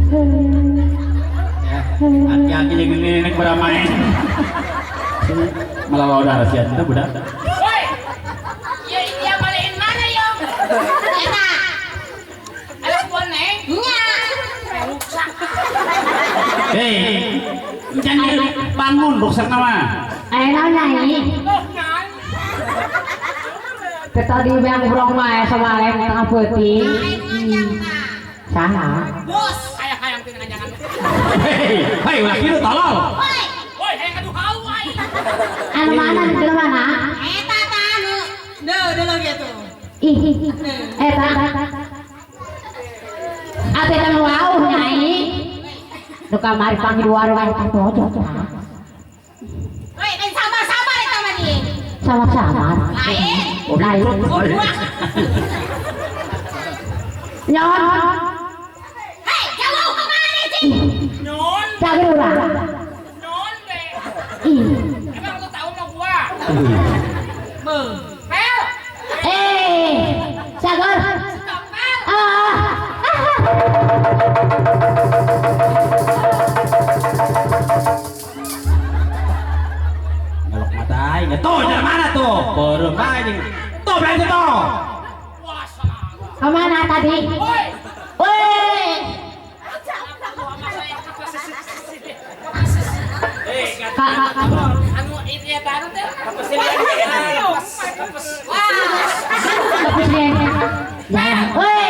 Ya, aki-aki jeung nenek beramain. Malah laudah sia itu budak. Woi. Ya India malein mana yo? Eta. Alah boneng. Nya. Rusak. Hei, jangan bangun rusak nama. Aya naon Nyai? Oh, nyan. Tadi bang brong mah semalam tengah peuting. Lain ngajang mah. Saha? Bos. Hayang-hayang teh ngajangan. Hei, hei, ulah kitu tolol. Woi. Woi, hayang adu kau ai. Anu mana di mana? Eta tah anu. Duh, udah gitu. Ih, eta. Ate teh wau Nyai. Nu kamari panggil warung eta tuh. Woi, kan sama-sama eta mah nih. Sama-sama. Lain. Lain. Nyon. Hei, jauh kemana sih? Nyon, Cager urang. nyon be. Ih. Emang lu tahu sama gua? Pel. Eh, cager. Stop, Pel. Ah. Ngelok mata aing. Tuh, dari mana tuh? Beureum aing. Tuh, berarti tuh. Wah, salah. Kemana tadi? Woi. Woi. Kak, Anu ini ya anu teh. Wah. Bagus nih. Ya, woi.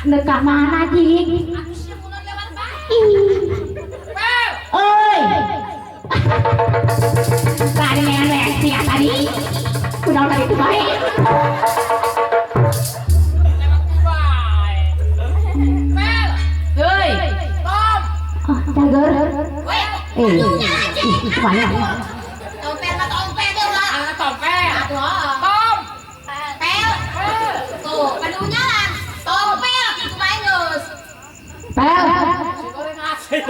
Nekah mana jing? Anu sia kuno lewat bae. Ih. Pel. Oi. Tadi nenek sia tadi. Udah tadi itu baik. Lewat bae. Pel. Oi. Tom. Oh, cager. Woi. Eh. Aduh, aja. Ih, mana? Tompel mah tompel tuh lah. Anu tompel. Atuh. Tom. Pel. Tuh, padunya lah. Tompel gitu bae geus. Pel. Si goreng asin.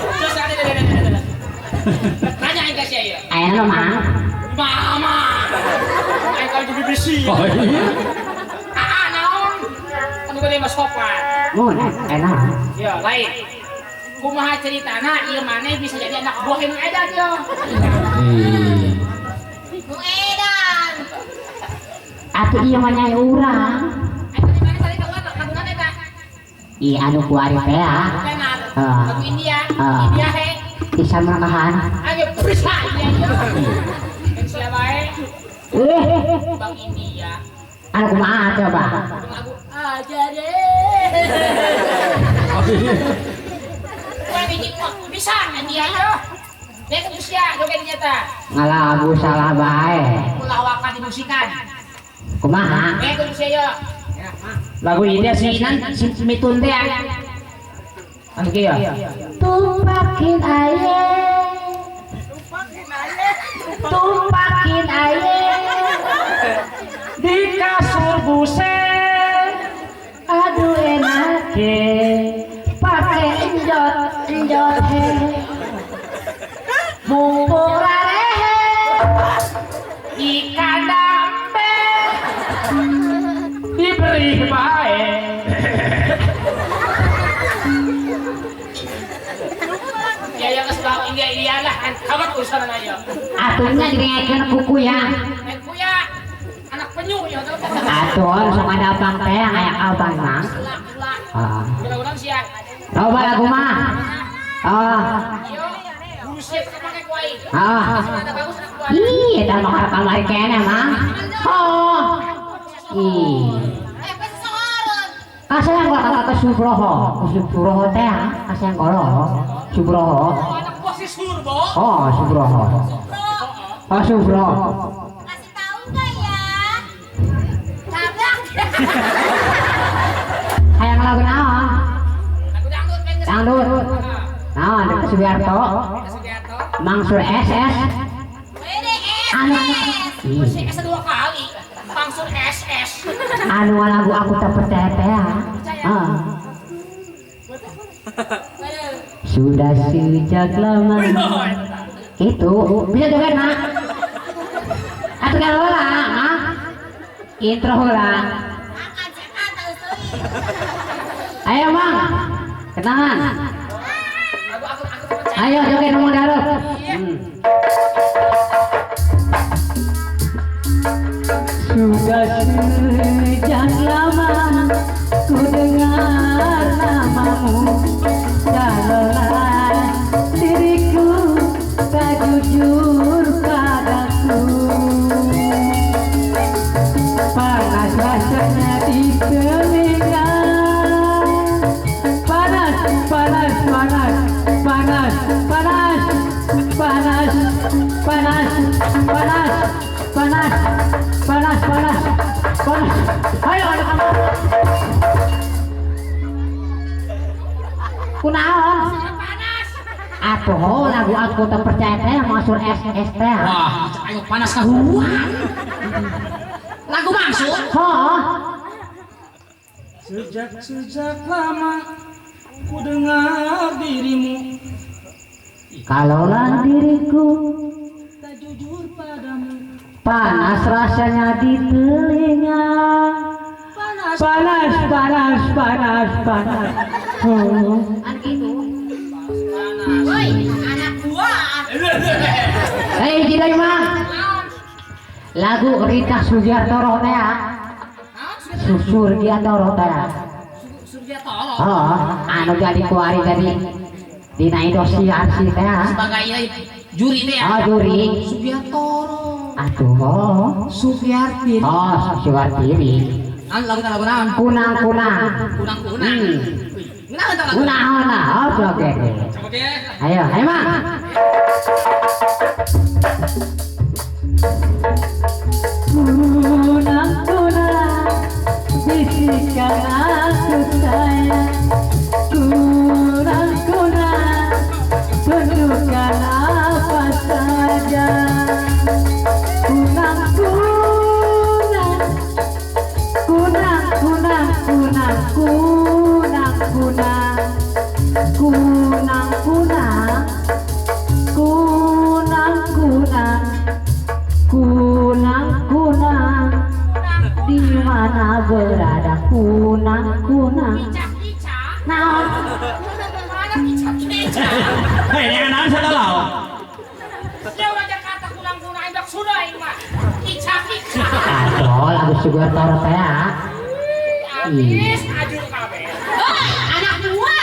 Terus ada ada. Nanya aing ka sia ieu. Aya nu mah. Mama. Aing kalau jadi bisi. Oh iya. Ah, naon? Anu gede mah sopan. Mun, enak. Ya, lain. Kumaha ceritana ieu maneh bisa jadi anak buah yang edan yo. Nu edan. Atuh ieu mah nyai urang. Eta di mana tadi kawan laguna eta? Ih, anu kuari teh ah. Tenar. Ah. Lagu India. Ah. India he. Bisa merekahan. Ayo bisa India yo. Sia bae. Eh, Bang India. anu kumaha coba? Lagu aja deh. Wah, biji bisa India yo. Nek usia joget nyata. Ngalagu salah bae. Ulah waka dimusikan. Kumaha? Nek usia yo. Lagu ini si Inan si Mitun teh. Anu kieu. Tumpakin aye. Tumpakin aye. Di kasur buset. Aduh enake. Pake enjot enjot he. Mumpung rarehe. Di kandang be. Diberi bae. Ya yang sebab India India lah kan kawan urusan ayo. Atuhnya didengekeun kuku ya. Nek kuya anak penyu ya tuh. Atuh sok ada abang teh aya abang mah. Ulah. Ah. Urang sia. Coba lagu mah. Ah. Yo, guru sia tetep make ku aing. Ah. Ada bagus anak buah. Ih, eta mah kamari keneh mah. Oh. Ih. Eh, pesoron. Kasayang gua kakak ke Subroho. Subroho teh ah, kasayang golo. Subroho. Oh, anak buah si Surbo. Oh, Subroho. Oh, Subro. Kasih tahu nggak ya? Tabrak. Hayang lagu naon? Lagu dangdut pengen. Dangdut. Naon Dr. Sugiarto. Sugiarto. Mangsur SS. Wede Anu SS. Masih S dua kali. Mangsur SS. Anu lagu aku tak percaya teh ah. Ah. Sudah sejak lama. Itu bisa joget mak. Atuh kalau lah, mak. Intro lah. Ayo mang, kenalan. Ayo joget ngomong darup. Sudah sejak lama ku dengar namamu, kalaulah diriku tak jujur padaku. Panas rasanya di telinga, panas, panas, panas, panas, panas, panas, panas, panas, panas, panas, panas, panas. Ayo anak-anak. Kunaon? Atuh lagu aku tak percaya teh masuk SS teh. Wah, ayo panas kahuan. Lagu masuk. Oh. Sejak lama ku dengar dirimu. Kalaulah diriku tak jujur padamu. Panas rasanya di telinga. Panas, panas, panas, panas, panas. Oh. Woi, anak gua. Hei, gila mah. Lagu Rita Sugiartoro teh. Sugiartoro teh. Sugiartoro. Oh, anu jadi kuari jadi dina Indosiar sih teh. Sebagai juri teh. Oh, juri. Sugiartoro. Atuh, oh. Sugiartiri. Oh, Sugiartiri. Anu lagu lagu naon? Kunang-kunang. Kunang-kunang. Kunaon lah, oh joget. Ayo, ayo mak. Kunang-kunang, bisikan aku sayang. Kunang-kunang, tunjukkan apa saja. Kunang-kunang, kunang-kunang, kunang, kunang-kunang, kunang-kunang, kunang-kunang, kunang-kunang, di mana berada kunang-kunang? Naon? Hei, yang naon saya tahu. Dia orang Jakarta kunang-kunang indak sudah ini mah. Kicak-kicak. Aduh, lagu Sugiartoro teh. Habis ajur kabeh. Hoi, anak gua.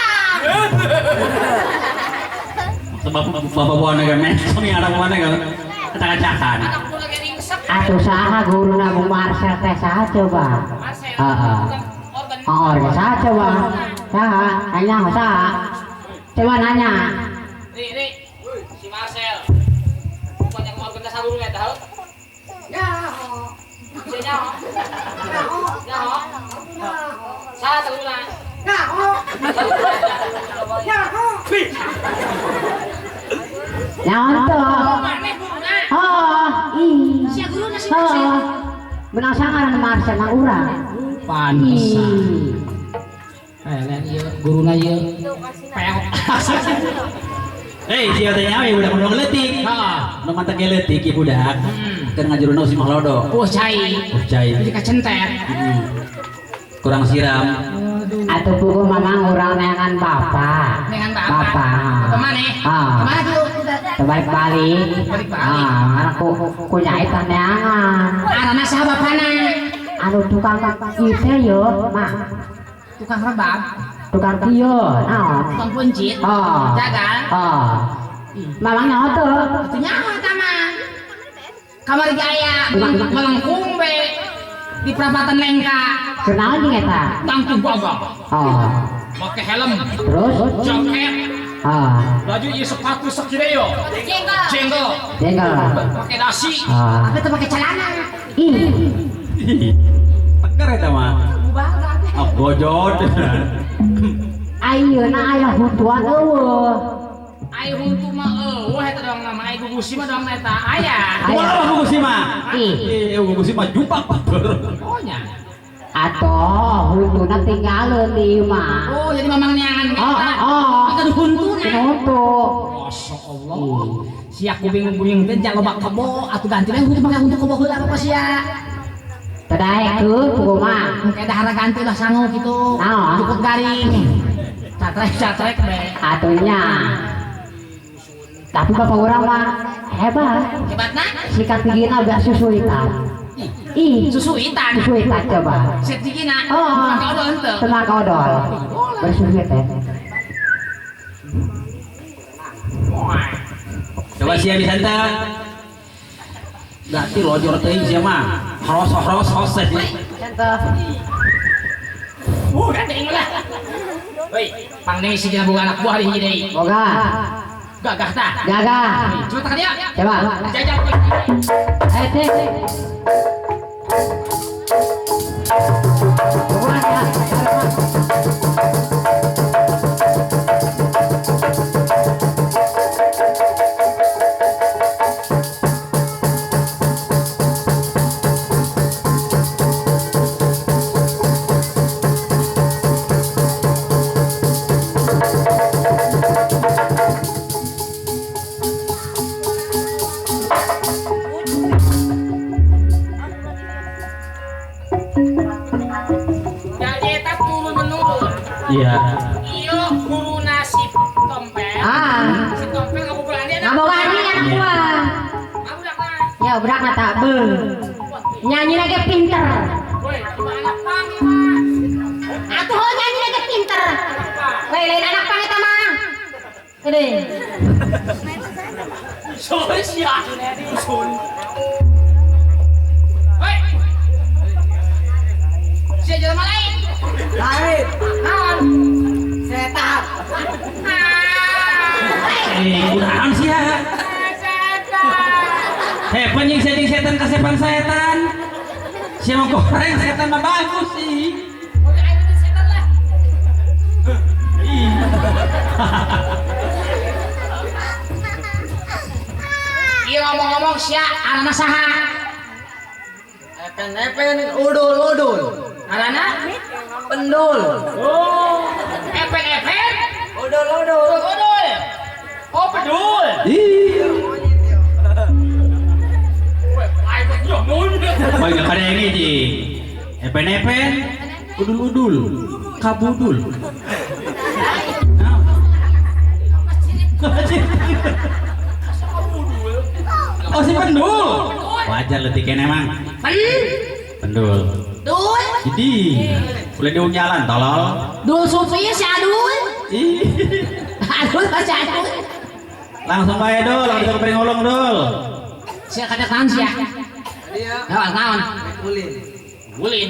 Sebab bapak buana kan mesong yang anak buana kan kacak-kacakan. Anak gua lagi ringsek. Atuh saha guruna Bung Marcel teh saha coba? Marcel. Heeh. Organ. Oh, organ saha coba? Saha? Nanya saha? Coba nanya. Nih, nih. Si Marcel. Bukan yang organ dasar guru ya tahu? Nyaho. Bisa nyaho. Nyaho. Nyaho. Saha taguna? Nyaho. Nyaho. Nyaon tuh? Maneh guruna. Oh, ih. Sia guruna si Marcel. Oh. Menang sangaran Marcel nang urang. Pantesan. Eh, lain ieu guruna ieu. Peok. Hei, sia teh nyawe budak nu leutik. Heeh. Nu mantek leutik ieu budak. Keur ngajuruna si Mahlodo. Oh, cai. Oh, cai. Jadi kacentet. Kurang siram. Atuh puguh mamang urang neangan bapak. Neangan bapak. Bapak. Ke mana? Ah. Kemana tuh? Terbalik-balik. Balik-balik. Ah, aku ku nyai teh neangan. Arana saha bapana? Anu tukang ieu yo, mak. Tukang rebab, Tukang kieu, naon? tukang pencit. Oh. Jagal. Oh. Mamang nyaho teu? Itu nyaho eta mah. Kamari ge aya melengkung we di perapatan Lengka. Kunaon jeung eta? Tangtu gagah. Oh. Make helm, Terus? jaket, Ah, baju ieu sepatu sakireo, Jengkol. jengkol, jengkol. pakai dasi, Ah. tapi teu pakai celana. Ih, Teker eta mah. Oh, gojot. Ayeuna aya huntuan eueuh. Ai huntu mah eueuh eta doang nama ai gugusi mah doang eta aya. Aya. Wah, gugusi mah. Ih. Ih, gugusi mah jumpak. Oh nya. Atoh huntuna tinggalin di imah. Oh, jadi mamang neangan Oh, oh. Itu huntuna. Huntu. Masya Allah. Sia ku bingung-bingung teh jangan loba kebo atuh ganti we huntu make huntu kebo heula apa sia. Teu daekeun kumaha. Kayak dahara ganti lah sangu gitu. Naon? Cukup garing. Catrek-catrek be. Atunya. Tapi bapak urang mah hebat. Hebatna? Sikat gigina gak susuitan. Ih, Susuitan. Susuitan coba. Set gigina. Oh. Maka odol henteu. Tenang odol. Bersusuitan. Coba sia bisa teh. Berarti lojor teuing sia mah. Hros-hros hos sih. Contoh. Gandeng lah. Woi, pangdeng si boga anak buah di hiji deui. Boga. Gagah tah. Gagah. Coba tak dia. Coba. Jajal. Eh, cek. Bukan ya. Jadi eta turun menurun. Iya. Iyo guruna si Tompel. Ah. Si Tompel ngabogohan dia. Ngabogohan dia anak buah. Ngabudakna. Ya budakna tak be. Nyanyi lagi pinter. Woi, cuma anak pang ieu mah. Atuh heuh nyanyi lagi pinter. Woi, lain anak pang eta mah. Gede. Soes ya. Sun. Woi. Sia jelema lain. Lain. Naon? Setan. Eh, kunaon sia? Setan. Hepan jeung sia jeung setan kasepan setan. Sia mah goreng setan mah bagus sih. Oke, ayo teh setan lah. Ih. Ieu ngomong-ngomong sia arana saha? Epen-epen udul-udul. Arana? Pendul. Oh, epen-epen udul-udul. Udul. Oh, pedul. Ih. Woi, Banyak kadenge ji. Epen-epen udul-udul, kabudul. Oh, si pendul. Wajar leutik keneh emang. Pendul. Dul. Jadi, boleh diung jalan tolol. Dul sufi si Adul. Ih. Adul si Adul. Langsung bae Dul, langsung ke ngolong Dul. Sia kada naon sia? Iya. Naon naon? Ulin. Ulin.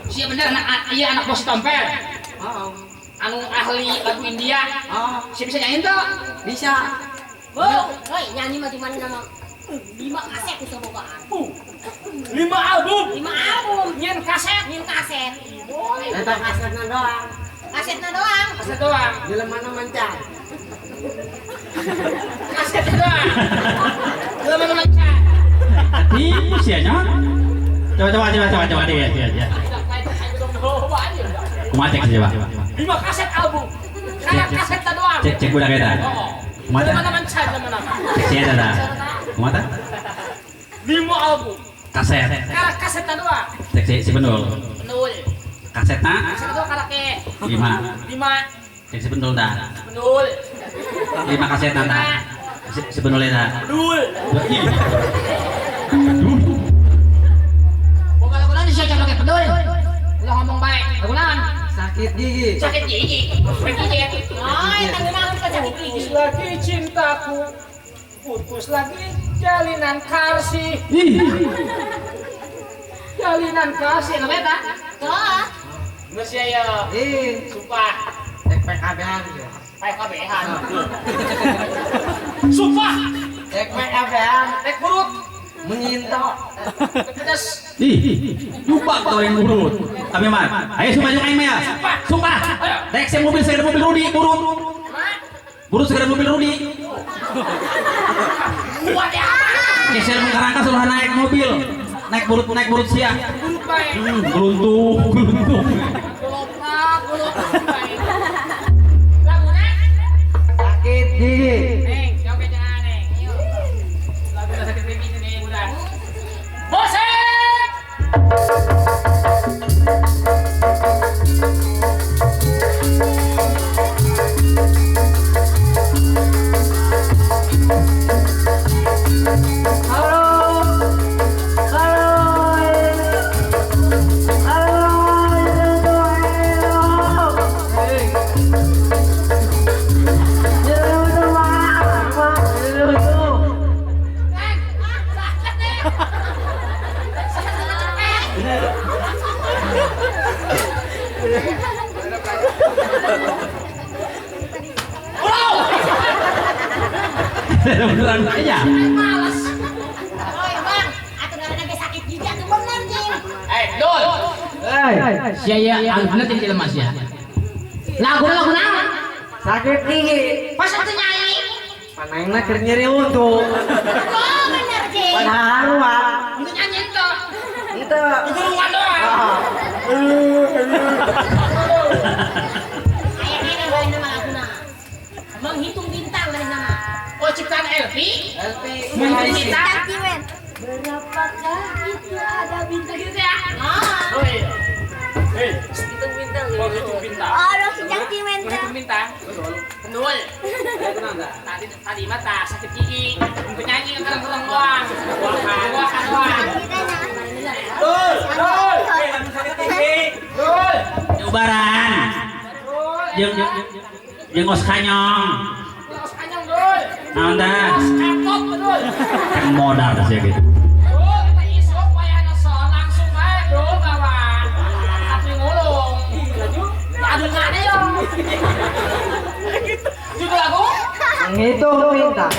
Sia bener anak iya anak bos Tompel. Heeh. Anu ahli lagu India. Heeh. Sia bisa nyanyi tuh? Bisa. Bu, woi nyanyi mah cuman nama 5 kaset bisa bogaan. 5 album. 5 album. Nyen kaset. Nyen kaset. Eta kasetna doang. Kasetna doang. Kaset doang. Jelema nu mencan. Kaset doang. Jelema nu mencan. Tipu sia nya. Coba coba coba dia dia. Kumaha cek coba. 5 kaset album. Karena kasetna doang. Cek cek budak eta. Kumaha teh? Jelema mencan jelema. Cek sia eta tah. Kumaha teh? 5 album. Kaset. Karena kasetna doang. Cek si pendul. Pendul. Kasetna? Kasetna doang karake. 5. 5. Cek si pendul tah. Pendul. 5 kasetna tah. Si pendul eta. Pendul. Aduh. Boga lagu naon sia pakai pedul. Ulah ngomong bae. Lagu naon? Sakit gigi. Sakit gigi. Sakit gigi. Oh, eta ngeunaheun ka sakit gigi. Putus lagi cintaku. Putus lagi jalinan kasih. Jalinan kasih nama eta? Tuh. Geus sia ya. Ih, Sumpah. cek PKB-an ya. PKB-an. Sumpah. Cek PKB-an. Rek burut. Menyinto. Pedes. Ih, lupa kau yang burut. Kami mah. Ayo sumpah jeung aing mah ya. Sumpah. Rek saya mobil segera mobil Rudi burut. Burut segera mobil Rudi. Buat ya. Geser mengkerangka suruh naik mobil. Naik burut naik burut sia. Burut bae. Geluntung, geluntung. Goloprak, goloprak bae. Laguna? Sakit gigi. Neng, joget jangan neng. Lagu sakit gigi nih budak. Musik. Halo. Halo. Halo. Neng, sakit nih. Sakit nih. Beneran aja. Males. Oh, Bang, atuh ngaranna ge sakit gigi atuh bener jeung. Eh, Dul. Sia ya angguna teh jelema sia. Lagu-lagu naon? Sakit gigi. Pas atuh nyanyi. Panangna keur nyeri untu. Oh, bener jeung. Padahal haruan. Untuk nyanyi ente. Itu. Gurungan doang. Aya kene bae nama laguna. Menghitung bintang dari nama. Oh, ciptaan LP. LP. Menghitung bintang. Berapakah itu ada bintang Gitu ya. Ah. Oh iya. Hei, hitung bintang. Oh, hitung bintang. Oh, si Cang Cimen. Menghitung bintang. Kendul. Tadi tadi mata sakit gigi. Untuk nyanyi kereng-kereng doang. Buakan doang. Dul, dul. Sakit gigi. Dul. Ubaran. Jeung jeung os kanyong. Os kanyong, Dul. Naon tah? Os katot, Dul. Kan modal teh sia gitu. Dul, kita isuk wayahna son langsung bae, Dul, bawa. Tapi ngulung. Adungan yo. Judul lagu? Menghitung bintang.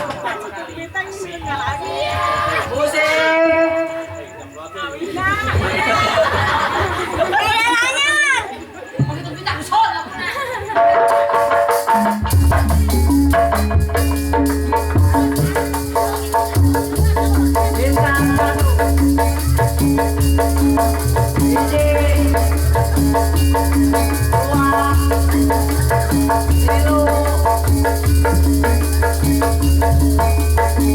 Musik. Menghitung bintang son laguna. Bintang satu. Hiji. Dua. Tilu.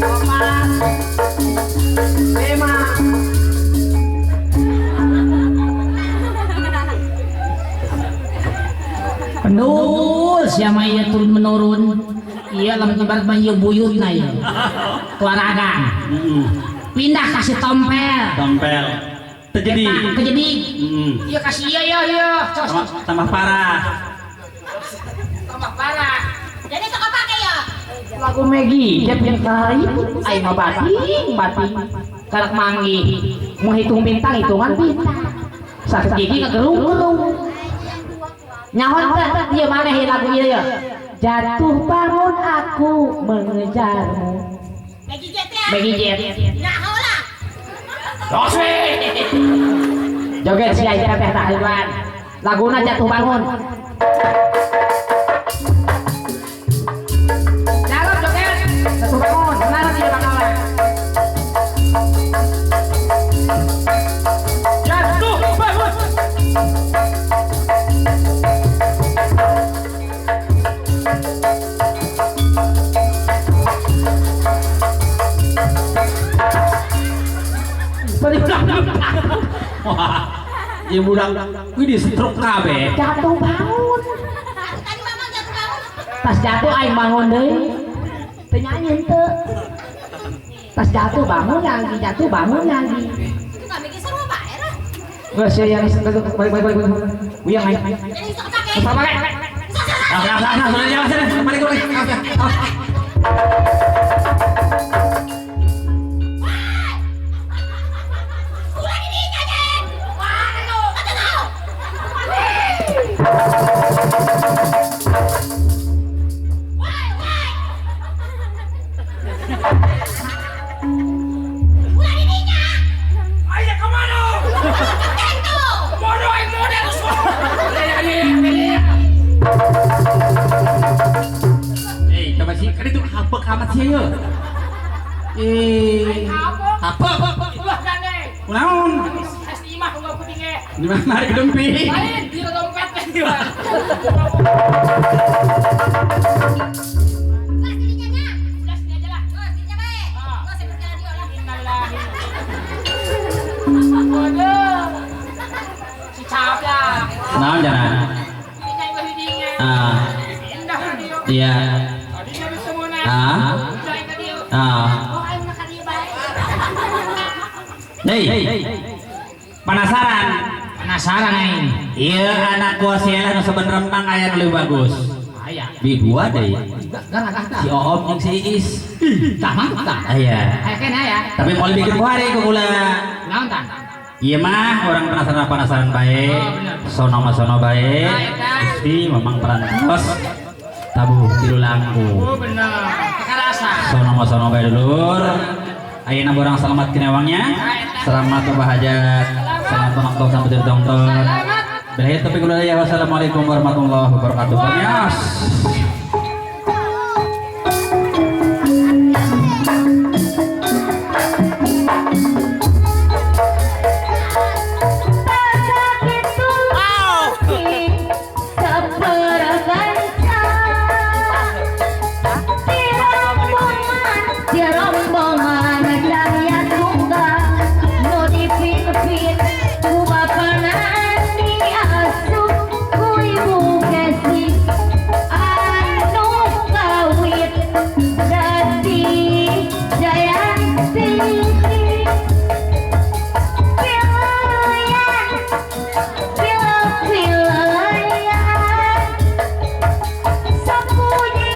Empat. Lima. Pendul siapa ieu turun menurun. Iya lamun ibarat mah ieu buyutna ieu. Tuaragan. Pindah kasih tompel. Tompel. Terjadi. Terjadi. Iya kasih iya iya iya. Tambah parah. Tambah parah. Jadi sok pake ya. Lagu Maggie, dia punya kali, aing mah bating, bating. Karak manggih, menghitung bintang hitungan bintang. Sakit gigi ngegerung-gerung. Nyahon teh, ieu maneh ieu lagu ieu ya. Jatuh bangun aku mengejarmu. Maggie Jet ya. Maggie Jet. Nah, lah. Joget si aing teh tah duluan. Laguna jatuh bangun. Dalam joget jatuh bangun, benar ieu bakalan. Jatuh bangun. Wah, ieu budak wih di stroke kabeh. Jatuh bangun. Tadi mama jatuh bangun. Pas jatuh aing bangun deui. Teu nyanyi henteu. Pas jatuh bangun lagi, jatuh bangun lagi. Itu kami geser mah bae lah. Geus ya geus balik balik balik. Uyang aing. Jadi sok pake. Sok pake. Lah lah lah, sudah jalan sana. Balik balik. Ulah di dinya, Jeng. Wah, atuh. Atuh. Woi, woi. Ulah di dinya. Ayo kemana? Keteng tuh. Bodoh aing model semua. Eh, coba sih, kan itu hapek amat sih ya. Eh, Apa? hapek. Ulah gandeng. Kunaon? Has imah gua kuping ge. Di mana hari kedempi? Lain di dompet teh di mana. Geus dirinya nya. Udah sini aja lah. Geus dirinya bae. Ah. Geus saya berjalan dia lah. Innalillahi. Waduh. Si cablak. Naon jalan? Ini yang hidinya. Ah, Indah dia. iya. Tadinya bisa. Ah. Udah ka dieu. Ah. Oh, aing mah ka dieu bae. Hei. Penasaran? Penasaran aing. Iya anak gua sialah nu sebenerna mang aya nu leuwih bagus. Aya. Di gua deui. Gara tah. Si Oom jeung si Iis. Tah mah tah. Aya. Aya kene aya. Tapi mau bikin kuari ku kula. Naon tah? Iya mah orang penasaran penasaran bae. Oh, bener. Sono mah sono bae. Ah, eta. Gusti memang perantos tabuh tilu langkung. Oh bener. Karasa. Sono mah sono bae dulur. Ayeuna borang selamat kinewangnya. Selamat berhajat. Selamat penonton sampai ditonton. Berakhir topik ya. Wassalamualaikum warahmatullahi wabarakatuh. Banyas. Seperti